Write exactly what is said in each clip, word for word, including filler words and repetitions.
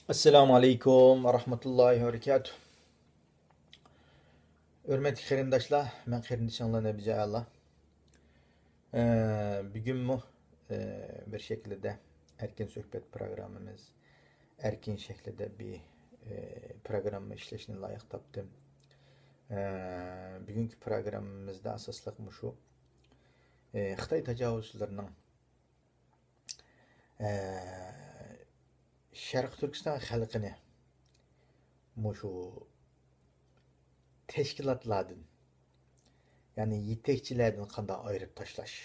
ئەسسالامۇ ئەلەيكۇم ۋە رەھمەتۇللاھى ۋە بەرىكاتۇھ. ھۆرمەتلىك قېرىنداشلار، مەن قېرىندىشىڭلار نەبىجە ئەلا. ئە، بۈگۈنمۇ، ئە، بىر شەكىلدە ئەركىن سۆھبەت پروگراممىمىز، ئەركىن شەكلىدە بىر، ئە، پروگرامما ئىشلەشنى لايىق تاپتىم. ئە، بۈگۈنكى پروگراممىمىزدا ئاساسلىق مۇشۇ، ئە، خىتاي تاجاۋۇزچىلىرىنىڭ ئە، شەرقىي تۈركىستان خەلقىنى مۇشۇ تەشكىلاتلاردىن، يەنى يېتەكچىلەردىن قانداق ئايرىپ تاشلاش،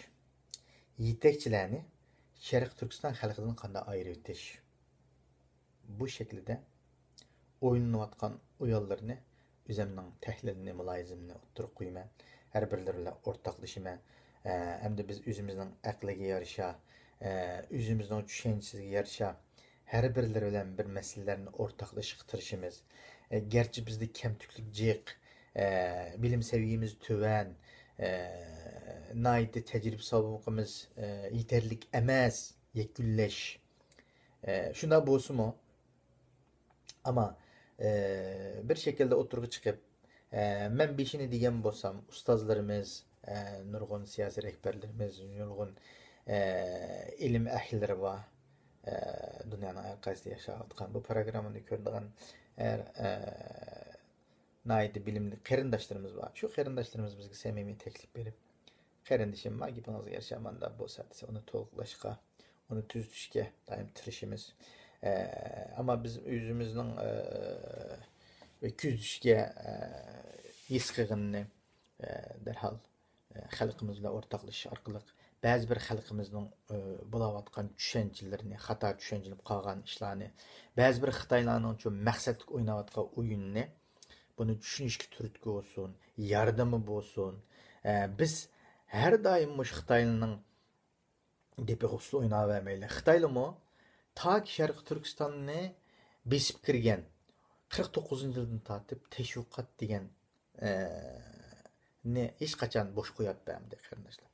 يېتەكچىلەرنى شەرقىي تۈركىستان خەلقىدىن قانداق ئايرىۋېتىش، بۇ شەكىلدە ئويلىنىۋاتقان ئويۇنلىرىنى ئۆزۈمنىڭ تەھلىلىنى، مۇلاھىزىمنى ئوتتۇرىغا قويىمەن. ھەر بىرلىرى بىلەن ئورتاقلىشىمەن. ئە، ئەمدى بىز ئۆزىمىزنىڭ ئەقلىگە يارىشا، ئە، ئۆزىمىزنىڭ چۈشەنچىسىگە يارىشا، ھەر بىرلىرى بىلەن بىر مەسىلىلەرنى ئورتاقلىشىشقا تىرىشىمىز. ئە، گەرچە بىزدە كەمتۈكلۈك جىق، ئە، بىلىم سەۋىيەمىز تۆۋەن، ئە، ناھايىتى تەجرىبە سابىقىمىز، ئە، يېتەرلىك ئەمەس، يەكۈنلەش. ئە، شۇنداق بولسىمۇ، ئەمما، ئە، بىر شەكىلدە ئوتتۇرىغا چىقىپ، ئە، مەن بېشىنى دېگەن بولسام، ئۇستازلىرىمىز، ئە، نۇرغۇن سىياسىي رەھبەرلىرىمىز، نۇرغۇن، ئە، ئىلىم ئەھلىلىرى بار. ئە، دۇنيانىڭ ھەر قايسىدا ياشاۋاتقان، بۇ پروگراممىنى كۆرىدىغان ھەر، ئە، ناھايىتى بىلىملىك قېرىنداشلىرىمىز بار. شۇ قېرىنداشلىرىمىز بىزگە سەمىمىي تەكلىپ بېرىپ، قېرىندىشىم، ما گېپىڭىزگە يارىشا مانداق بولسا دېسە، ئۇنى تولۇقلاشقا، ئۇنى تۈزىتىشكە دائىم تىرىشىمىز. ئە، ئەمما بىز ئۆزىمىزنىڭ، ئە، كۆزىتىشكە، ئە، ھېس قىلغىنىنى، ئە، دەرھال، ئە، خەلقىمىز بىلەن ئورتاقلىشىش ئارقىلىق بەزى بىر خەلقىمىزنىڭ، ئە، بولاۋاتقان چۈشەنچىلىرىنى، خاتا چۈشەنچىلىنىپ قالغان ئىشلارنى، بەزى بىر خىتايلارنىڭچۇ مەقسەتلىك ئويناۋاتقان ئويۇنىنى، بۇنى چۈشىنىشكە تۈرتكە بولسۇن، ياردىمى بولسۇن. ئە، بىز ھەر دائىم مۇشۇ خىتايلارنىڭ دېپىغا ئۇسسۇل ئويناۋەرمەيلى. خىتايلىمۇ تاكى شەرقىي تۈركىستاننى بېسىپ كىرگەن قىرىق توققۇزىنچى يىلدىن تارتىپ تەشۋىقات دېگەن، ئە، نى ھېچقاچان بوش قويۇپ بەرمىدى، قېرىنداشلار.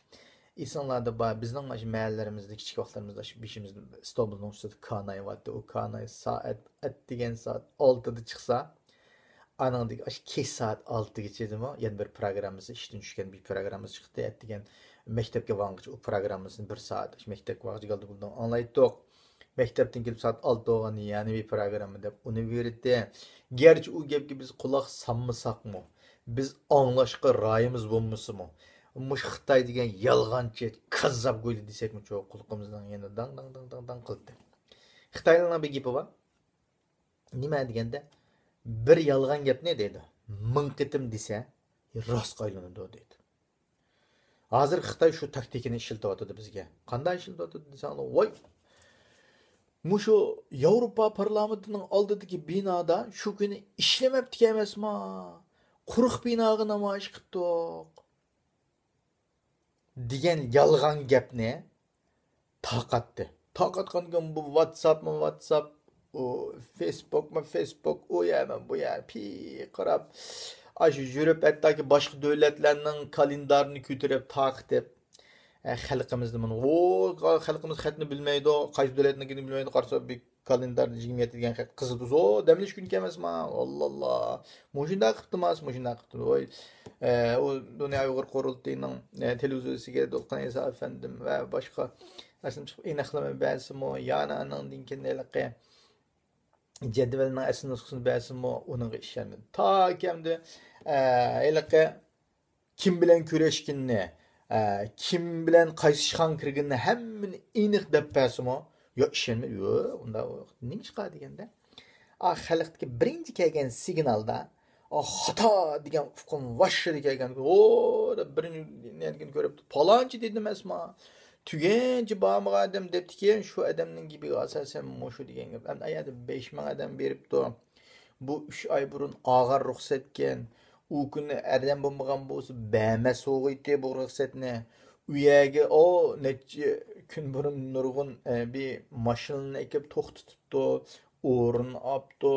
ئېسىڭلاردا بار، بىزنىڭ مانا شۇ مەھەللىلىرىمىزدە، كىچىك ۋاقىتلىرىمىزدا شۇ بېشىمىزنى ستولىمىزنىڭ ئۈستىدە كاناي بارتتى. ئۇ كاناي سائەت، ئەتىگەن سائەت ئالتىدا چىقسا، ئانىڭدىن ئاشۇ كەچ سائەت ئالتىگىچە دېمۇ، يەنە بىر پروگراممىسى، ئىشتىن چۈشكەن بىر پروگراممىسى چىقتى. ئەتىگەن مەكتەپكە بارغانغىچە ئۇ پروگراممىسىنى بىر سائەت، ئاشۇ مەكتەپكە بارغۇچە گالدىغۇلدىن ئاڭلايتتۇق. مەكتەپتىن كېلىپ سائەت ئالتە بولغاندا يەنە بىر پروگرامما دەپ ئۇنى بېرىتتى. گەرچە ئۇ گەپكە بىز قۇلاق سالمىساقمۇ، بىز ئاڭلاشقا رايىمىز بولمىسىمۇ، مۇشۇ خىتاي دېگەن يالغانچى، كاززاپ گويلا دېسەكمۇ، چوقۇم قۇلىقىمىزنىڭ يېنىدا داڭ، داڭ، داڭ، داڭ، داڭ قىلدى. خىتايلارنىڭ بىر گېپى بار. نېمە دېگەندە، بىر يالغان گەپنى دەيدۇ، مىڭ قېتىم دېسە، راستقا ئايلىنىدۇ دەيدۇ. ھازىر خىتاي شۇ تاكتىكىنى ئىشلىتىۋاتىدۇ بىزگە. قانداق ئىشلىتىۋاتىدۇ دېسەڭلار، ۋاي، مۇشۇ ياۋروپا پارلامېنتىنىڭ ئالدىدىكى بىنادا شۇ كۈنى ئىشلىمەپتىكەن ئەمەسما؟ قۇرۇق بىناغا نامايىش قىپتۇق. دېگەن يالغان گەپنى تارقاتتى. تارقاتقاندىن كېيىن بۇ ۋاتساپمۇ ۋاتساپ، ئۇ فېيسبوكمۇ فېيسبوك، ئۇ يەرمۇ بۇ يەر پىقىراپ، ئاشۇ يۈرۈپ، ھەتتاكى باشقا دۆلەتلەرنىڭ كالېندارىنى كۆتۈرۈپ تارقىتىپ، ئە، خەلقىمىزنى مانا، ئۇ خەلقىمىز خەتنى بىلمەيدۇ، قايسى دۆلەتنىڭكىنى بىلمەيدۇ، قارىسا بىر كالېنداردا يىگىرمە يەتتە دېگەن خەت قىزىل تۇرسا، ئۇ دەم ئېلىش كۈنى ئەمەسما؟ ئاللا ئاللا. مۇشۇنداق قىپتۇما، مۇشۇنداق قىپتۇ. ۋوي، ئە، ئۇ دۇنيا ئۇيغۇر قۇرۇلتىيىنىڭ، ئە، تېلېۋىزورىسىگە دولقۇن ئەيسا ئەپەندىم ۋە باشقا ئاشۇنى چىقىپ ئېنىقلىما بەرسىمۇ، يەنى ئانىڭدىن كېيىن ھېلىقى جەدۋەلنىڭ ئەسلى نۇسخىسىنى بەرسىمۇ، ئۇنىڭغا ئىشەنمىدىم. تاكى ئەمدى، ئە، ھېلىقى كىم بىلەن كۆرۈشكىنىنى، ئە، كىم بىلەن قايسى ئىشخانىغا كىرگىنىنى ھەممىنى ئېنىق دەپ بەرسىمۇ، ياق، ئىشەنمەيدۇ. يوق، ئۇنداق نېمە ئىشقا دېگەندە، ئا، خەلقتىكى بىرىنچى كەلگەن سىگنالدا، ئا، خاتا دېگەن ئۇقۇم ۋاششىدە كەلگەن. ئو، دەپ بىرىنچى نېمىنى كۆرۈپتۇ. پالانچى دېدىم ئەسما. تۈگەنچى بارمىغان ئادەم دەپتىكەن، شۇ ئادەمنىڭ گېپىگە ئاساسەن مۇشۇ دېگەن گەپ. ئەمدى ئايەردە بەش مىڭ ئادەم بېرىپتۇ. بۇ ئۈچ ئاي بۇرۇن ئالغان رۇخسەتكەن. ئۇ كۈنى ئادەم بولمىغان بولسا، بەرمەس بولغىيتى بۇ رۇخسەتنى. ئۇ يەرگە، ئو، نەچچە كۈن بۇرۇن نۇرغۇن، ئە، بىر ماشىنىنى ئەكىپ توختىتىپتۇ، ئورۇن ئاپتۇ،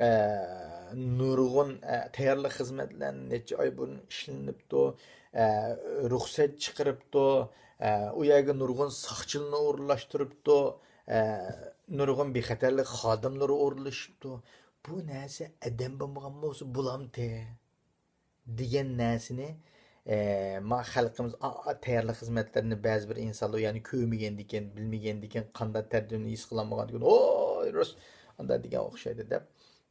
ئە، نۇرغۇن، ئە، تەييارلىق خىزمەتلەرنى نەچچە ئاي بۇرۇن ئىشلىنىپتۇ، ئە، رۇخسەت چىقىرىپتۇ، ئە، ئۇ يەرگە نۇرغۇن ساقچىلارنى ئورۇنلاشتۇرۇپتۇ، ئە، نۇرغۇن بىخەتەرلىك خادىملىرى ئورۇنلىشىپتۇ. بۇ نەرسە ئادەم بولمىغان بولسا بولامتى؟ دېگەن نەرسىنى، ئە، ما خەلقىمىز، ئا، ئا، تەييارلىق خىزمەتلىرىنى بەزى بىر ئىنسانلار، يەنى كۆرمىگەندىكىن، بىلمىگەندىكىن، قانداق تەرتىپنى ھېس قىلالمىغاندىكىن، ھوي، رۇس، ئانداق دېگەن ئوخشايدۇ دەپ،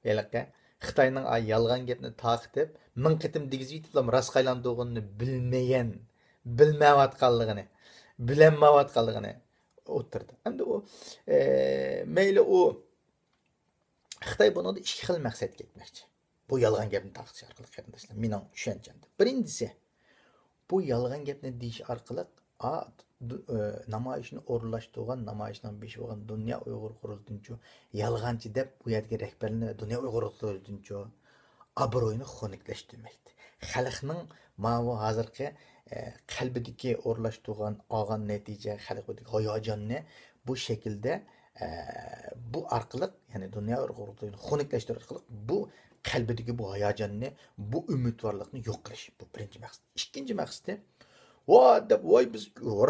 ھېلىقى خىتاينىڭ، ئا، يالغان گەپنى تارقىتىپ، مىڭ قېتىم دېگۈزۈۋېتىپلا راستقا ئايلاندۇرغىنىنى بىلمىگەن، بىلمەيۋاتقانلىقىنى، بىلەلمەيۋاتقانلىقىنى ئوتتۇرىدا. ئەمدى ئۇ، ئە، مەيلى ئۇ خىتاي بۇنىڭدا ئىككى خىل مەقسەتكە يەتمەكچى. بۇ يالغان گەپنى تارقىتىش ئارقىلىق، قېرىنداشلار، مېنىڭ چۈشەنچەمدە. بىرىنچىسى، بۇ يالغان گەپنى دېيىش ئارقىلىق، ئا، دۇ-، ئە، نامايىشنى ئورۇنلاشتۇرغان، نامايىشنىڭ بېشى بولغان دۇنيا ئۇيغۇر قۇرۇلتىيىنىچۇ يالغانچى دەپ، بۇ يەردىكى رەھبەرلەرنى دۇنيا ئۇيغۇر قۇرۇلتىيىنىچۇ ئابرۇيىنى خۇنۈكلەشتۈرمەكتە. خەلقنىڭ ماۋۇ ھازىرقى، ئە، قەلبىدىكى ئورۇنلاشتۇرغان، ئالغان نەتىجە، قەلبىدىكى ھاياجاننى بۇ شەكىلدە، ئە، بۇ ئارقىلىق، يەنى دۇنيا ئۇيغۇر قۇرۇلتىيىنى خۇنۈكلەشتۈرۈش ئارقىلىق بۇ قەلبىدىكى بۇ ھاياجاننى، بۇ ئۈمىدۋارلىقنى يوق قىلىش. بۇ بىرىنچى مەقسەت. ئىككىنچى مەقسىتى، ۋا دەپ، ۋاي، بىز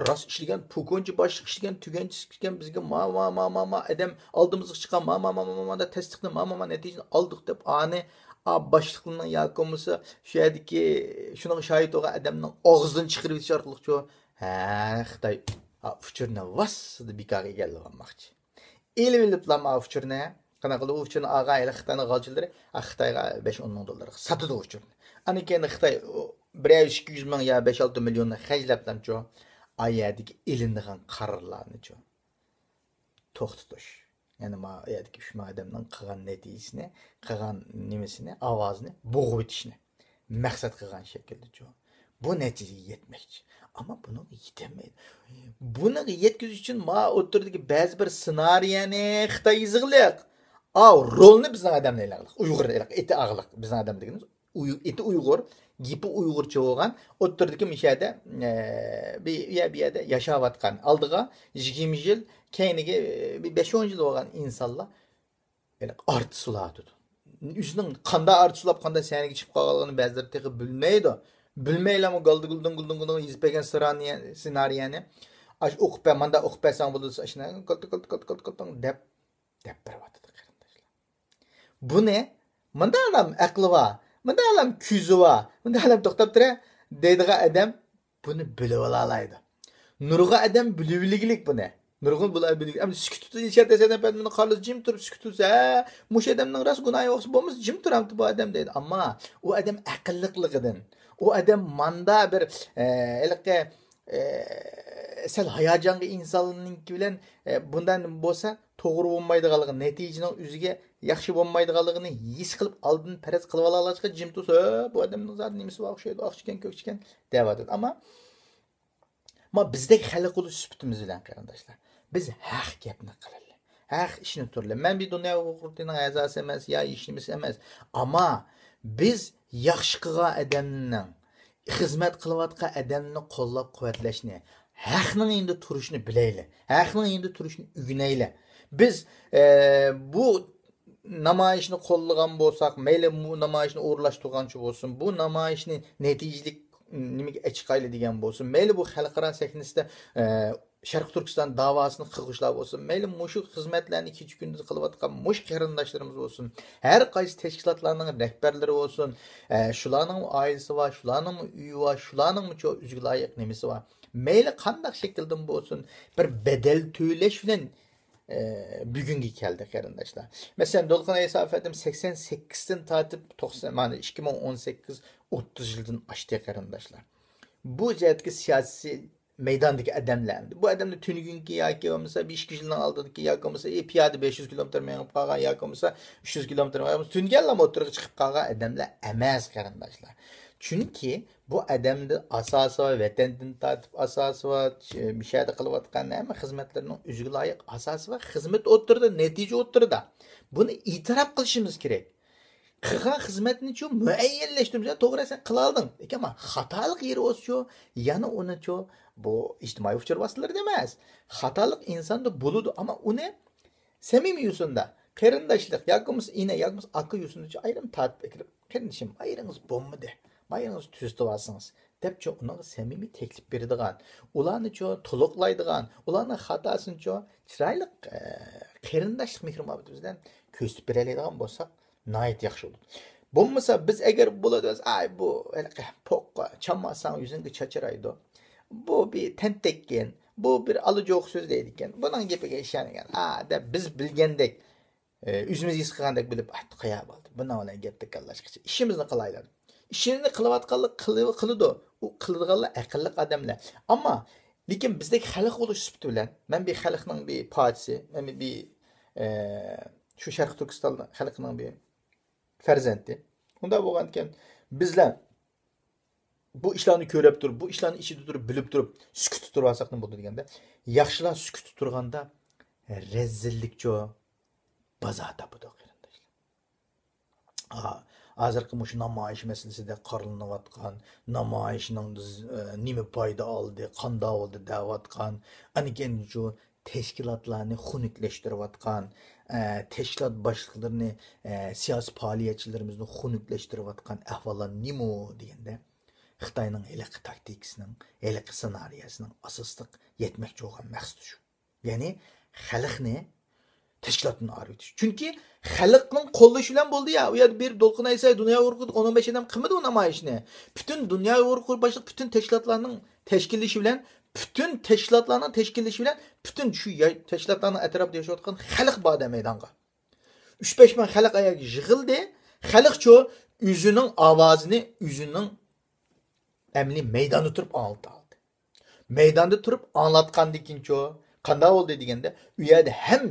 راست ئىشلىگەن، پوكونچى باشلىق ئىشلىگەن، تۈگەنچى ئىشلىگەن، بىزگە ما، ما، ما، ما، ما ئادەم ئالدىمىزغا چىققان، ما، ما، ما، ما، ما، ما دەپ تەستىقنى، ما، ما، ما نەتىجىنى ئالدۇق دەپ، ئانى، ئا، باشلىقنىڭ ياكى بولمىسا شۇ يەردىكى شۇنىڭغا شاھىت بولغان ئادەمنىڭ ئاغزىدىن چىقىرىۋېتىش ئارقىلىقچۇ، ھە، خىتاي، ئا، ئۇچۇرنى ۋاسسىدە بىكارغا ئىگىلىۋالماقچى. ئېلىۋېلىپلا ما ئۇچۇرنى، قانداق قىلىدۇ؟ ئۇ ئۇچۇرنى ئالغان ھېلى خىتاينىڭ غالچىلىرى، ئا، خىتايغا بەش ئون مىڭ دوللارغا ساتىدۇ ئۇچۇرنى. ئاندىن كېيىن خىتاي، ئۇ، بىرەر ئىككى يۈز مىڭ يا بەش ئالتە مىليوننى خەجلەپلەمچۇ، ئا يەردىكى ئېلىنىدىغان قارارلارنىچۇ توختىتىش. يەنى ما يەردىكى ئۈچ مىڭ ئادەمنىڭ قىلغان نەتىجىسىنى، قىلغان نېمىسىنى، ئاۋازىنى بوغۇۋېتىشنى مەقسەت قىلغان شەكىلدىچۇ. بۇ نەتىجىگە يەتمەكچى. ئەمما بۇنىڭغا يېتەلمەيدۇ. بۇنىڭغا يەتكۈزۈش ئۈچۈن ما ئوتتۇرىدىكى بەزى بىر سېنارىيەنى خىتاي يېزىقلىق. ئاۋ، رولنى بىزنىڭ ئادەملەر ئېلىقلىق. ئۇيغۇر ئېلىق، ئېتى ئاغلىق. بىزنىڭ ئادەم دېگىنىمىز ئۇي-، ئېتى ئۇيغۇر، گېپى ئۇيغۇرچە بولغان، ئوتتۇرىدىكى مۇشۇ يەردە، ئە، بىر يە-، بىر يەردە ياشاۋاتقان، ئالدىغا يىگىرمە يىل، كەينىگە، ئە، بىر بەش ئون يىل بولغان ئىنسانلار ھېلىقى ئارتىس ئۇلاتىدۇ. ئۆزىنىڭ قانداق ئارتىس ئۇلاپ، قانداق سەھنىگە چىقىپ قالغانلىقىنى بەزىلىرى تېخى بىلمەيدۇ. بىلمەيلەمۇ گالدىگۇلدۇڭ گۇلدۇڭ گۇلدۇڭ يېزىپ بەرگەن سېنارىيە-، سېنارىيەنى، ئاش ئوقۇپ بەر، مانداق ئوقۇپ بەرسەڭ بولىدۇ، ئاشۇنداق گالدىڭ گالدىڭ گالدىڭ گالدىڭ دەپ، دەپ بېرىۋاتىدۇ، قېرىنداشلار. بۇنى مۇنداقلام ئەقلى بار، مۇنداقلام كۆزى بار، مۇنداقلام توختاپ تۇرە دەيدىغان ئادەم بۇنى بىلىۋالالايدۇ. نۇرغۇن ئادەم بىلىۋېلىگلىك بۇنى. نۇرغۇن بۇلار بىلىگلىك. ئەمدى سۈكۈت تۇتۇش، ئىشار تەسەدەپ مېنى قارىسا جىم تۇرۇپ سۈكۈت تۇتسا، ھە، مۇشۇ ئادەمنىڭ راست گۇناھى يوقسا بولمىسا جىم تۇرامتى بۇ ئادەم دەيدۇ. ئەمما ئۇ ئادەم ئەقىللىقلىقىدىن، ئۇ ئادەم ماندا بىر، ئە، ھېلىقى، ئە، سەل ھاياجانغا ئىنساننىڭكى بىلەن، ئە، بۇنداق نېمە بولسا توغرا بولمايدىغانلىقى، نەتىجىنىڭ ئۆزىگە ياخشى بولمايدىغانلىقىنى ھېس قىلىپ، ئالدىن پەرەز قىلىۋالغاچقا جىم تۇرسا، ھە، بۇ ئادەمنىڭ زادى نېمىسى بار ئوخشايدۇ، ئاقچىكەن، كۆكچىكەن دەۋاتىدۇ. ئەمما ما بىزدەك خەلق بولۇش سۈپىتىمىز بىلەن، قېرىنداشلار، بىز ھەق گەپنى قىلىلى. ھەق ئىشنى تۇرۇلى. مەن بىر دۇنيا ئۇيغۇر قۇرۇلتىيىنىڭ ئەزاسى ئەمەس يا ھېچنېمىسى ئەمەس. ئەمما بىز ياخشى قىلغان ئادەمنىڭ، خىزمەت قىلىۋاتقان ئادەمنى قوللاپ قۇۋۋەتلەشنى، ھەقنىڭ يېنىدا تۇرۇشنى بىلەيلى. ھەقنىڭ يېنىدا تۇرۇشنى ئۆگىنەيلى. بىز، ئە، بۇ نامايىشنى قوللىغان بولساق، مەيلى بۇ نامايىشنى ئورۇنلاشتۇرغانچى بولسۇن، بۇ نامايىشنى نەتىجىلىك نېمىگە ئەچىقايلى دېگەن بولسۇن، مەيلى بۇ خەلقئارا سەھنىسىدە، ئە، شەرقىي تۈركىستان داۋاسىنى قىلغۇچىلار بولسۇن، مەيلى مۇشۇ خىزمەتلەرنى كېچە-كۈندۈز قىلىۋاتقان مۇشۇ قېرىنداشلىرىمىز بولسۇن، ھەر قايسى تەشكىلاتلارنىڭ رەھبەرلىرى بولسۇن، ئە، شۇلارنىڭمۇ ئائىلىسى بار، شۇلارنىڭمۇ ئۆيى بار، شۇلارنىڭمۇ چو-، ئۆزىگە لايىق نېمىسى بار. مەيلى قانداق شەكىلدىن بولسۇن، بىر بەدەل تۆلەش بىلەن، ئە، بۈگۈنگە كەلدى، قېرىنداشلار. مەسىلەن، دولقۇن ئەيسا ئەپەندىم سەكسەن سەككىزدىن تارتىپ توقسان، مانا، ئىككى مىڭ ئون سەككىز، ئوتتۇز يىلدىن ئاشتى، قېرىنداشلار. بۇ جەھەتتىكى سىياسىي مەيداندىكى ئادەملەر. بۇ ئادەملەر تۈنۈگۈنكى ياكى بولمىسا بىر ئىككى يىلنىڭ ئالدىدىكى ياكى بولمىسا، ئى، پىيادە بەش يۈز كىلومېتىر مېڭىپ قالغان ياكى بولمىسا ئۈچ يۈز كىلومېتىر مېڭىپ قالغان، تۈنۈگۈنلا ئوتتۇرىغا چىقىپ قالغان ئادەملەر ئەمەس، قېرىنداشلار. چۈنكى بۇ ئادەمدە ئاساسى بار، ۋەتەندىن تارتىپ ئاساسى بار، مۇشۇ يەردە قىلىۋاتقان ھەممە خىزمەتلىرىنىڭ ئۆزىگە لايىق ئاساسى بار. خىزمەت ئوتتۇرىدا، نەتىجە ئوتتۇرىدا. بۇنى ئېتىراپ قىلىشىمىز كېرەك. قىلغان خىزمەتنىچۇ مۇئەييەنلەشتۈرمىسە، توغرا، سەن قىلالدىڭ. لېكىن ئەمما خاتالىق يېرى بولسىچۇ، يەنە ئۇنىچۇ، بۇ ئىجتىمائىي ئۇچۇر ۋاسىتىلىرىدا ئەمەس. خاتالىق ئىنساندا بولىدۇ، ئەمما ئۇنى سەمىمىي يوسۇندا، قېرىنداشلىق ياكى بولمىسا ئىنە ياكى بولمىسا ئاكا يوسۇندىچۇ ئايرىم تارتىپ ئەكىرىپ، قېرىندىشىم، ما يېرىڭىز بولمىدى، ما يېرىڭىزنى تۈزىتىۋالسىڭىز، دەپچۇ ئۇنىڭغا سەمىمىي تەكلىپ بېرىدىغان، ئۇلارنىچۇ تولۇقلايدىغان، ئۇلارنىڭ خاتاسىنىچۇ چىرايلىق، ئە، قېرىنداشلىق مېھرى مۇھەببىتىمىزدىن كۆرسىتىپ بېرەلەيدىغان بولساق، ناھايىتى ياخشى بولىدۇ. بولمىسا، بىز ئەگەر بولىدۇ، ئاي، بۇ ھېلىقى پوققا، چامما ساڭا يۈزۈڭگە چاچرايدۇ. بۇ بىر تەنتەككەن، بۇ بىر ئالا جوق سۆزلەيدىكەن، بۇنىڭ گېپىگە ئىشەنگەن، ئا، دەپ بىز بىلگەندەك، ئۆزىمىز ھېس قىلغاندەك بىلىپ، ئاتتى قايا بولدى. بۇنىڭ بىلەن گەپ تەكرارلاشقىچە ئىشىمىزنى قىلايلى. ئىشىنى قىلىۋاتقانلار قىلىۋ-، قىلىدۇ. ئۇ قىلىدىغانلار ئەقىللىق ئادەملەر. ئەمما، لېكىن بىزدەك خەلق بولۇش سۈپىتى بىلەن، مەن بىر خەلقنىڭ بىر پارچىسى، مەن بىر، ئە، شۇ شەرقىي تۈركىستان خەلقىنىڭ بىر پەرزەنتى. ئۇنداق بولغانىكەن، بىزلەر بۇ ئىشلارنى كۆرۈپ تۇرۇپ، بۇ ئىشلارنى ئىچىدە تۇرۇپ، بىلىپ تۇرۇپ، سۈكۈتتە تۇرۇۋالساق نېمە بولىدۇ دېگەندە، ياخشىلار سۈكۈتتە تۇرغاندا رەزىللىكچۇ بازار تاپىدۇ، قېرىنداشلار. ئا، ھازىرقى مۇشۇ نامايىش مەسىلىسىدە قارىلىنىۋاتقان، نامايىشنىڭ، ئە، نېمە پايدا ئالدى، قانداق بولدى دەۋاتقان، ئەنىكەنچۇ تەشكىلاتلارنى خۇنۈكلەشتۈرۈۋاتقان، ئە، تەشكىلات باشلىقلىرىنى، ئە، سىياسىي پائالىيەتچىلىرىمىزنى خۇنۈكلەشتۈرۈۋاتقان ئەھۋاللار نېمە دېگەندە، خىتاينىڭ ھېلىقى تاكتىكىسىنىڭ، ھېلىقى سېنارىيەسىنىڭ ئاساسلىق يەتمەكچى بولغان مەقسىتى شۇ. يەنى خەلقنى تەشكىلاتتىن ئايرىۋېتىش. چۈنكى خەلقنىڭ قوللىشى بىلەن بولدى يا، ئۇ يەردە بىر دولقۇن ئايسا، دۇنيا ئۇيغۇر ئون بەش ئادەم قىلمىدى ئۇ نامايىشنى. پۈتۈن دۇنيا ئۇيغۇر باشلىق پۈتۈن تەشكىلاتلارنىڭ تەشكىللىشى بىلەن، پۈتۈن تەشكىلاتلارنىڭ تەشكىللىشى بىلەن، پۈتۈن شۇ يا-، تەشكىلاتلارنىڭ ئەتراپىدا ياشاۋاتقان خەلق باردى مەيدانغا. ئۈچ بەش مىڭ خەلق ئاياغغا يىغىلدى. خەلقچۇ ئۆزىنىڭ ئاۋازىنى ئۆزىنىڭ ئەمەلىي مەيداندا تۇرۇپ ئاڭلىتالدى. مەيداندا تۇرۇپ ئاڭلاتقاندىكىنچۇ، قانداق بولدى دېگەندە، ئۇ يەردە ھەم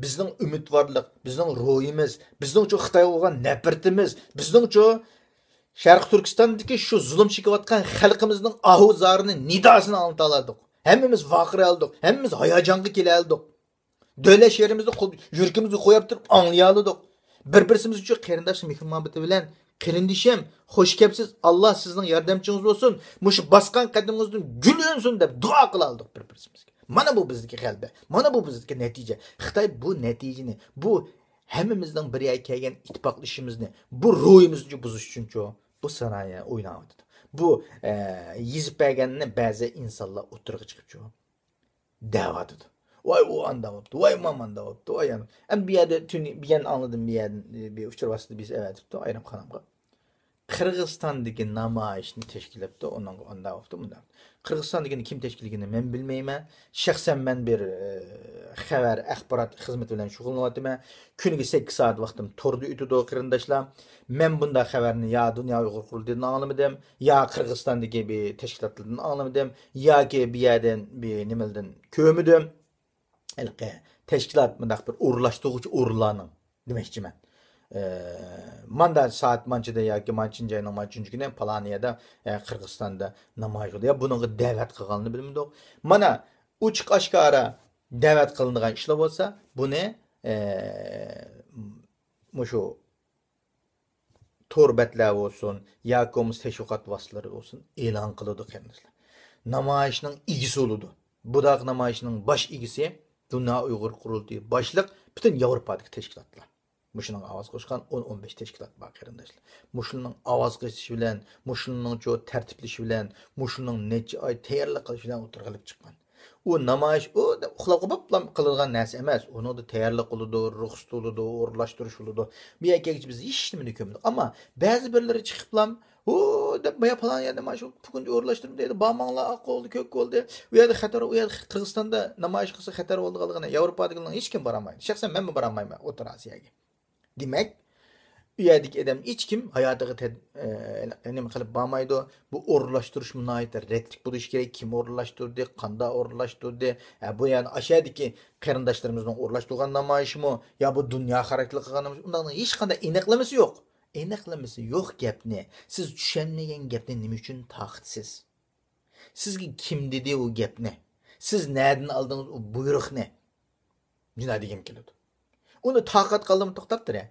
بىزنىڭ ئۈمىدۋارلىق، بىزنىڭ روھىمىز، بىزنىڭچۇ خىتايغا بولغان نەپرىتىمىز، بىزنىڭچۇ شەرقىي تۈركىستاندىكى شۇ زۇلۇم چېكىۋاتقان خەلقىمىزنىڭ ئاھۇ زارىنى، نىداسىنى ئاڭلىتالادۇق. ھەممىمىز ۋارقىرىيالىدۇق، ھەممىمىز ھاياجانغا كېلەلىدۇق. دۆلەت شېئىرىمىزنى قول-، يۈرىكىمىزگە قويۇپ تۇرۇپ ئاڭلىيالىدۇق. بىر-بىرسىمىزگە قېرىنداشلىق مېھرى مۇھەببىتى بىلەن، قېرىندىشىم، خوش كەپسىز، ئاللا سىزنىڭ ياردەمچىڭىز بولسۇن، مۇشۇ باسقان قەدىمىڭىزدىن گۈل ئۈنسۇن دەپ دۇئا قىلالىدۇق بىر-بىرسىمىزگە. مانا بۇ بىزدىكى غەلىبە، مانا بۇ بىزدىكى نەتىجە. خىتاي بۇ نەتىجىنى، بۇ ھەممىمىزنىڭ بىر يەرگە كەلگەن ئىتتىپاقلىشىشىمىزنى، بۇ روھىمىزنى بۇزۇش ئۈچۈنچۇ بۇ سارايە ئويناۋاتىدۇ. بۇ، ئە، يېزىپ بەرگەننى بەزى ئىنسانلار ئوتتۇرىغا چىقىپچۇ دەۋاتىدۇ. ۋاي ئۇ ئانداق بوپتۇ، ۋاي ماما ئانداق بوپتۇ، ۋاي ئانا. ئەمدى بۇ يەردە تۈنى بىر يەرنى ئاڭلىدىم، بۇ يەردىن بىر ئۇچۇر ۋاسىتىسىدە بىز ئەۋەتىپتۇ ئايرىم قانالغا. قىرغىزىستاندىكى نامايىشنى تەشكىللەپتۇ، ئۇنىڭغا ئانداق بوپتۇ، مۇنداق. قىرغىزىستاندىكىنى كىم تەشكىللىگىنىنى مەن بىلمەيمەن. شەخسەن مەن بىر، ئە، خەۋەر، ئاخبارات خىزمىتى بىلەن شۇغۇللىنىۋاتىمەن. كۈنىگە سەككىز سائەت ۋاقتىم توردا ئۆتىدۇ، قېرىنداشلار. مەن بۇنداق خەۋەرنى يا دۇنيا ئۇيغۇر قۇرۇلتىيىدىن ئاڭلىمىدىم، يا قىرغىزىستاندىكى بىر تەشكىلاتلاردىن ئاڭلىمىدىم، ياكى بۇ يەردىن بىر نېمىلىدىن كۆرمىدىم. ھېلىقى تەشكىلات مۇنداق بىر ئورۇنلاشتۇرغۇچى ئورۇنلارنىڭ دېمەكچىمەن. ئە، ماندا سائەت مانچىدا ياكى مانچىنچى ئاينىڭ مانچىنچى كۈنى پالانى يەردە، ئە، قىرغىزىستاندا نامايىش بولدى. يا بۇنىڭغا دەۋەت قىلغاننى بىلمىدۇق. مانا ئوچۇق ئاشكارا دەۋەت قىلىنىدىغان ئىشلار بولسا، بۇنى، ئە، مۇشۇ تور بەتلەر بولسۇن، ياكى بولمىسا تەشۋىقات ۋاسىتىلىرى بولسۇن، ئېلان قىلىدۇ، قېرىنداشلار. نامايىشنىڭ ئىگىسى بولىدۇ. بۇنداق نامايىشنىڭ باش ئىگىسى دۇنيا ئۇيغۇر قۇرۇلتىيى باشلىق پۈتۈن ياۋروپادىكى تەشكىلاتلار. مۇشۇنىڭغا ئاۋاز قوشقان ئون، ئون بەش تەشكىلات بار، قېرىنداشلار. مۇشۇنىڭ ئاۋاز قېتىشى بىلەن، مۇشۇنىڭچۇ تەرتىپلىشى بىلەن، مۇشۇنىڭ نەچچە ئاي تەييارلىق قىلىشى بىلەن ئوتتۇرىغا كېلىپ چىققان. ئۇ نامايىش، ئۇ دەپ ئۇخلاپ قوپۇپلا قىلىدىغان نەرسە ئەمەس. ئۇنىڭدا تەييارلىق بولىدۇ، رۇخسەت بولىدۇ، ئورۇنلاشتۇرۇش بولىدۇ. بۇ يەرگە كەلگۈچە بىز ھېچنېمىنى كۆرمىدۇق. ئەمما بەزى بىرلىرى چىقىپلا، ھۇ دەپ، بايا پالان يەردە مانا شۇ بۈگۈن ئورۇنلاشتۇردۇم دەيدۇ. بارماڭلار، ئاق بولدى، كۆك بولدى. ئۇ يەردە خەتەر، ئۇ يەردە قىرغىزىستاندا نامايىش قىلسا خەتەر بولىدىغانلىقىنى ياۋروپادىكىلەرنىڭ ھېچكىم بارالمايدۇ. شەخسەن مەنمۇ بارالمايمەن ئوتتۇرا ئاسىياگە. دېمەك، ئۇ يەردىكى ئادەم ھېچكىم ھاياتىغا تەد-، ئە، نېمە قىلىپ بارمايدۇ. بۇ ئورۇنلاشتۇرۇشمۇ ناھايىتى رەتلىك بولۇشى كېرەك. كىم ئورۇنلاشتۇردى، قانداق ئورۇنلاشتۇردى؟ ھە، بۇ يەنى ئاشۇ يەردىكى قېرىنداشلىرىمىزنىڭ ئورۇنلاشتۇرغان نامايىشىمۇ يا بۇ دۇنيا خاراكتېرلىق قىلغان نامايىش، ئۇنداقنىڭ ھېچقانداق ئېنىقلىمىسى يوق. ئېنىقلىمىسى يوق گەپنى، سىز چۈشەنمىگەن گەپنى نېمە ئۈچۈن تارقىتىسىز؟ سىزگە كىم دېدى ئۇ گەپنى؟ سىز نەدىن ئالدىڭىز ئۇ بۇيرۇقنى؟ جۇنا دېگۈم كېلىدۇ. ئۇنى تارقاتقانلىرىمۇ توختاپ تۇرە.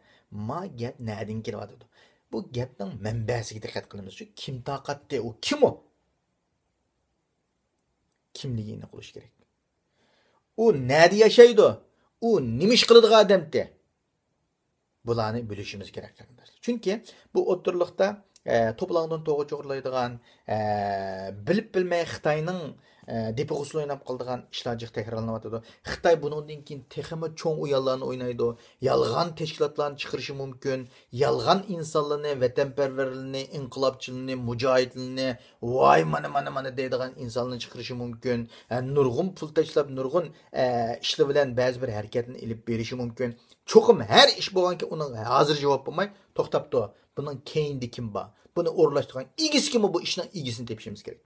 ما گەپ نەدىن كېلىۋاتىدۇ؟ بۇ گەپنىڭ مەنبەسىگە دىققەت قىلىمىز. شۇ كىم تارقاتتى؟ ئۇ كىم ئۇ؟ كىملىكىنى قىلىش كېرەك. ئۇ نەدە ياشايدۇ؟ ئۇ نېمە ئىش قىلىدىغان ئادەمتى؟ بۇلارنى بىلىشىمىز كېرەك، قېرىنداشلار. چۈنكى بۇ ئوتتۇرىلىقتا، ئە، توپىلاڭدىن توغا چوغرىلايدىغان، ئە، بىلىپ بىلمەي خىتاينىڭ، ئە، دېپى غۇسۇل ئويناپ قالىدىغان ئىشلار جىق تەكرارلىنىۋاتىدۇ. خىتاي بۇنىڭدىن كېيىن تېخىمۇ چوڭ ئويۇنلارنى ئوينايدۇ. يالغان تەشكىلاتلارنى چىقىرىشى مۇمكىن. يالغان ئىنسانلارنى، ۋەتەنپەرۋەرلىرىنى، ئىنقىلابچىلىرىنى، مۇجاھىدلىرىنى، ۋاي، مانا، مانا، مانا دەيدىغان ئىنسانلارنى چىقىرىشى مۇمكىن. ئە، نۇرغۇن پۇل تاشلاپ، نۇرغۇن، ئە، ئىشلار بىلەن بەزى بىر ھەرىكەتنى ئېلىپ بېرىشى مۇمكىن. چوقۇم ھەر ئىش بولغانكى ئۇنىڭ ھازىر جاۋاب بولماي، توختاپتۇ. بۇنىڭ كەينىدە كىم بار؟ بۇنى ئورۇنلاشتۇرغان ئىگىسى كىم؟ بۇ ئىشنىڭ ئىگىسىنى تېپىشىمىز كېرەك.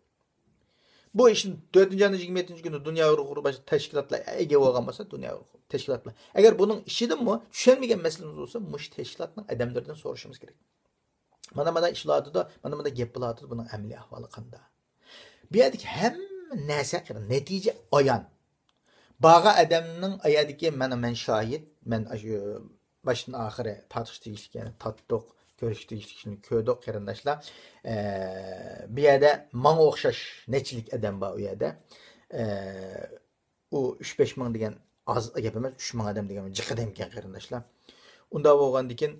بۇ ئىشنى تۆتىنچى ئاينىڭ يىگىرمە يەتتىنچى كۈنى دۇنيا ئۇيغۇر باشقا تەشكىلاتلار ئىگە بولغان بولسا، دۇنيا ئۇيغۇر تەشكىلاتلار. ئەگەر بۇنىڭ ئىچىدىمۇ چۈشەنمىگەن مەسىلىمىز بولسا، مۇشۇ تەشكىلاتنىڭ ئادەملىرىدىن سورىشىمىز كېرەك. مانا، مانا ئىش بولۇۋاتىدۇ، مانا، مانا گەپ بولۇۋاتىدۇ، بۇنىڭ ئەمەلىي ئەھۋالى قانداق؟ بۇ يەردىكى ھەممە نەرسە، نەتىجە ئايان. بارغان ئادەمنىڭ ئايەردىكى، مانا، مەن شاھىت، مەن ئاشۇ باشتىن ئاخىرى تارتىشقا تېگىشلىك، يەنى تارتتۇق، كۆرۈشكە تېگىشلىك ئىشنى كۆردۇق، قېرىنداشلار. ئە، بۇ يەردە ماڭا ئوخشاش نەچچىلىك ئادەم بار ئۇ يەردە. ئە، ئۇ ئۈچ بەش مىڭ دېگەن ئاز گەپ ئەمەس، ئۈچ مىڭ ئادەم دېگەن جىق ئادەمكەن، قېرىنداشلار. ئۇنداق بولغاندىكىن،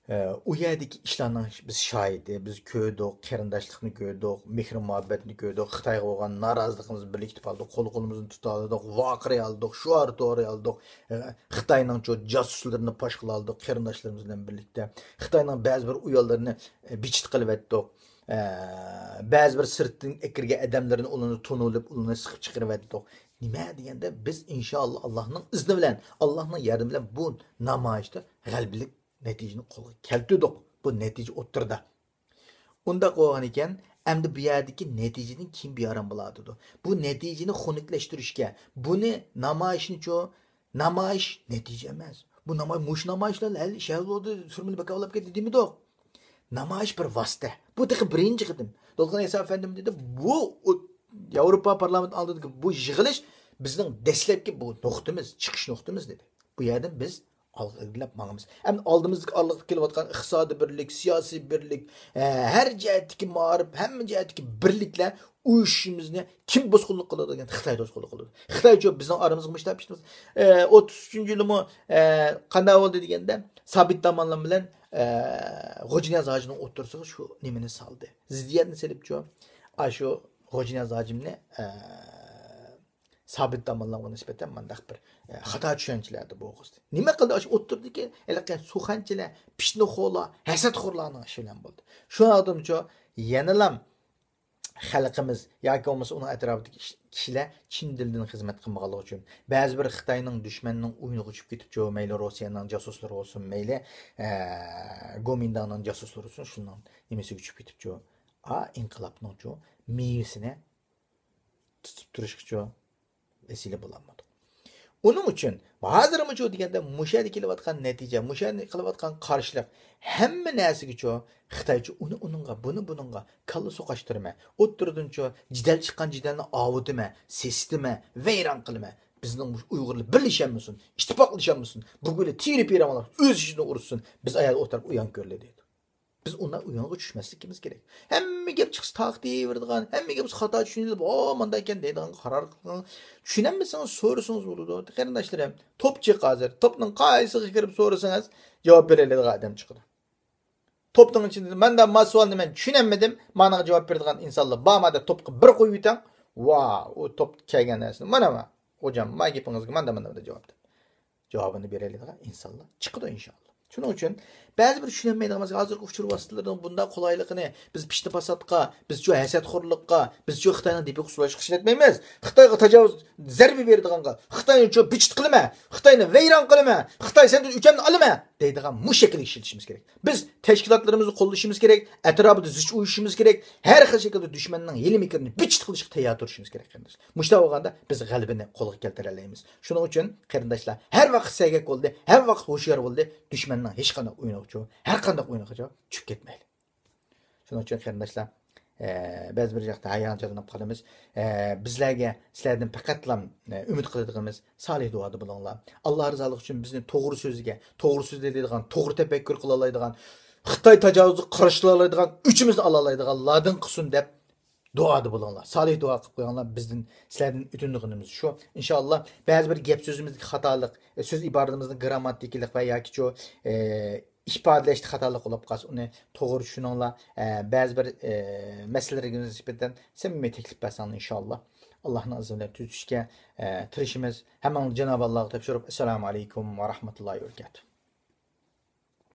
ئە، ئۇ يەردىكى ئىشلارنىڭ بىز شاھىتى، بىز كۆردۇق، قېرىنداشلىقنى كۆردۇق، مېھرى مۇھەببەتنى كۆردۇق، خىتايغا بولغان نارازىلىقىمىزنى بىرلىكتە ئىپادىلىدۇق، قول قولىمىزنى تۇتالىدۇق، ۋارقىرايالىدۇق، شوئار توۋلايالىدۇق. ئە، خىتاينىڭچۇ جاسۇسلىرىنى پاش قىلالىدۇق، قېرىنداشلىرىمىز بىلەن بىرلىكتە. خىتاينىڭ بەزى بىر ئۇيانلىرىنى، ئە، بىچىت قىلىۋەتتۇق. ئە، بەزى بىر سىرتتىن ئەكىرگەن ئادەملىرىنى، ئۇلارنى تونۇۋېلىپ، ئۇلارنى سىقىپ چىقىرىۋەتتۇق. نېمە دېگەندە، بىز ئىنشائاللا ئاللانىڭ ئىزنى بىلەن، ئاللانىڭ ياردىمى بىلەن بۇ نامايىشتا غەلىبىلىك نەتىجىنى قولغا كەلتۈردۇق. بۇ نەتىجە ئوتتۇرىدا. ئۇنداق بولغان ئىكەن، ئەمدى بۇ يەردىكى نەتىجىدىن كېيىن بىئارام بولۇۋاتىدۇ. بۇ نەتىجىنى خۇنۈكلەشتۈرۈشكە، بۇنى نامايىشنىچۇ، نامايىش نەتىجە ئەمەس. بۇ نامايىش، مۇشۇ نامايىشلار ھەل ئىش ھەل بولدى، سۈرمىلى بەك ئاۋلاپ كەتتى دېمىدۇق. نامايىش بىر ۋاسىتە. بۇ تېخى بىرىنچى قېتىم. دولقۇن ئەيسا ئەپەندىم دېدى، بۇ ئۇ-، ياۋروپا پارلامېنت ئالدىدىكى بۇ يىغىلىش بىزنىڭ دەسلەپكى بۇ نۇقتىمىز، چىقىش نۇقتىمىز دېدى. بۇ يەردىن بىز ئالغا ئىلگىرىلەپ ماڭىمىز. ئەمدى ئالدىمىزدىكى ئارىلىقتا كېلىۋاتقان ئىقتىسادىي بىرلىك، سىياسىي بىرلىك، ئە، ھەر جەھەتتىكى مائارىپ، ھەممە جەھەتتىكى بىرلىكلەر ئۇيۇشۇشىمىزنى كىم توسقۇنلۇق قىلىدۇ دېگەن، خىتاي توسقۇنلۇق قىلىدۇ. خىتايچۇ بىزنىڭ ئارىمىزغا مۇشۇنداق ئىشلىمىز. ئە، ئوتتۇز ئۈچىنچى يىلىمۇ، ئە، قانداق بولدى دېگەندە، سابىت داموللام بىلەن، ئە، غوجىنىياز ھاجىنىڭ ئوتتۇرىسىغا شۇ نېمىنى سالدى. زىددىيەتنى سېلىپچۇ، ئاشۇ غوجىنىياز ھاجىمنى، ئە، سابىت داموللامغا نىسبەتەن مۇنداق بىر، ئە، خاتا چۈشەنچىلەردە بولغۇزدى. نېمە قىلدى؟ ئاشۇ ئوتتۇرىدىكى ھېلىقى سۇخەنچىلەر، پىتنىخورلار، ھەسەتخورلارنىڭ ئىشى بىلەن بولدى. شۇنىڭدىنچۇ يەنىلا خەلقىمىز ياكى بولمىسا ئۇنىڭ ئەتراپىدىكى ئىش-، كىشىلەر چىن دىلدىن خىزمەت قىلمىغانلىقى ئۈچۈن، بەزى بىر خىتاينىڭ دۈشمەننىڭ ئويۇنىغا چۈشۈپ كېتىپچۇ، مەيلى روسىيەنىڭ جاسۇسلىرى بولسۇن، مەيلى، ئە، گومىنداڭنىڭ جاسۇسلىرى بولسۇن، شۇنىڭ نېمىسىگە چۈشۈپ كېتىپچۇ. ئا، ئىنقىلابنىڭچۇ مېۋىسىنى تۇتۇپ تۇرۇشقىچۇ ۋەسىلە بولالمىدۇق. ئۇنىڭ ئۈچۈن ھازىرمۇچۇ دېگەندە مۇشۇ يەردە كېلىۋاتقان نەتىجە، مۇشۇ يەردە قىلىۋاتقان قارشىلىق ھەممە نەرسىگىچۇ خىتايچۇ ئۇنى ئۇنىڭغا، بۇنى بۇنىڭغا كاللا سوقاشتۇرىمەن. ئوتتۇرىدىنچۇ جېدەل چىققان جېدەلنى ئاۋۇتىمەن، سېسىتىمەن، ۋەيران قىلىمەن. بىزنىڭ مۇشۇ ئۇيغۇرلار بىرلىشەلمىسۇن، ئىتتىپاقلىشالمىسۇن، بۇ گۈلى تېرىپ بېرىڭلار، ئۆز ئىچىدە ئۇرۇشسۇن، بىز ئايال ئوتتۇرىغا ئۇيان كۆرلى دەيدۇ. بىز ئۇنداق ئويۇنغا چۈشمەسلىكىمىز كېرەك. ھەممە گەپ چىقسا تاقىتىۋېرىدىغان، ھەممە گەپ خاتا چۈشىنىلىپ، ئا، مانداق ئىكەن دەيدىغان قارار قىلىڭ. چۈشىنەلمىسىڭىز سورىسىڭىز بولىدۇ. قېرىنداشلىرىم، توپ جىق ھازىر. توپنىڭ قايسىغا كىرىپ سورىسىڭىز، جاۋاب بېرەلەيدىغان ئادەم چىقىدۇ. توپنىڭ ئىچىدە مەندە ما سوئالنى مەن چۈشىنەلمىدىم، مانىڭغا جاۋاب بېرىدىغان ئىنسانلار بارما دەپ توپقا بىر قويۇۋېتىڭ. ۋا، ئۇ توپ كەلگەن نەرسىنى، مانا، ما، خوجام، ما گېپىڭىزگە ماندا، ماندا، ماندا جاۋاب دەپ. جاۋابىنى بېرەلەيدىغان ئىنسانلار چىقىدۇ ئىنشاللا. شۇنىڭ ئۈچۈن بەزى بىر چۈشىنەلمەيدىغان مەسىلە، ھازىرقى ئۇچۇر ۋاسىتىلىرىنىڭ بۇنداق قولايلىقىنى، بىز پىتنە پاساتقا، بىزچۇ ھەسەتخورلۇققا، بىزچۇ خىتاينىڭ دېپىغا سۇلاشقا ئىشلەتمەيمىز. خىتايغا تاجاۋۇز، زەربە بېرىدىغانغا، خىتاينى چۇ بىچىت قىلىمەن، خىتاينى ۋەيران قىلىمەن، خىتاي سەندىن ئۆچەمنى ئالىمەن دەيدىغان مۇشۇ شەكىلگە ئىشلىتىشىمىز كېرەك. بىز تەشكىلاتلىرىمىزنى قوللىشىمىز كېرەك، ئەتراپىدا زىچ ئۇيۇشۇشىمىز كېرەك، ھەر خىل شەكىلدە دۈشمەننىڭ ھىيلە-مىكرىنى بىچىت قىلىشقا تەييار تۇرۇشىمىز كېرەك، قېرىنداشلار. مۇشۇنداق بولغاندا بىز غەلىبىنى قولغا كەلتۈرەلەيمىز. شۇنىڭ ئۈچۈن، قېرىنداشلار، ھەر ۋاقىت سەگەك بولدى، ھەر ۋاقىت ھوشيار بولدى، دۈشمەننىڭ ھېچقانداق ئويۇنىغىچۇ، ھەر قانداق ئويۇنىغىچۇ چۈشۈپ كەتمەيلى. شۇنىڭ ئۈچۈن، قېرىنداشلار، ئە، بەزى بىر ھەقتە ھاياجانلىنىپ قالىمىز. ئە، بىزلەرگە سىلەردىن پەقەتلا، ئە، ئۈمىد قىلىدىغىنىمىز سالىھ دۇئادا بولۇڭلار. ئاللا رىزالىقى ئۈچۈن بىزنى توغرا سۆزگە، توغرا سۆزلەيدىغان، توغرا تەپەككۇر قىلالايدىغان، خىتاي تاجاۋۇزىغا قارشى تۇرالايدىغان، ئۆچىمىزنى ئالالايدىغانلاردىن قىلسۇن دەپ دۇئادا بولۇڭلار. سالىھ دۇئا قىلىپ قويۇڭلار. بىزدىن، سىلەردىن ئۆتۈنىدىغىنىمىز شۇ. ئىنشاللا، بەزى بىر گەپ سۆزىمىزدىكى خاتالىق، ئە، سۆز ئىبارىمىزنىڭ گىرامماتىكىلىق ۋە ياكىچۇ، ئە، ئىپادىلەشتە خاتالىق بولۇپ قالسا، ئۇنى توغرا چۈشىنىڭلار. ئە، بەزى بىر، ئە، مەسىلىلىرىگە نىسبەتەن سەمىمىي تەكلىپ بەرسەڭلار، ئىنشاللا، ئاللاھنىڭ ئىزنى بىلەن تۈزىتىشكە، ئە، تىرىشىمىز. ھەممىڭلارنى جانابى ئاللاغا تاپشۇرۇپ، ئەسسالامۇ ئەلەيكۇم ۋە رەھمەتۇللاھى ۋە بەرىكاتۇھ.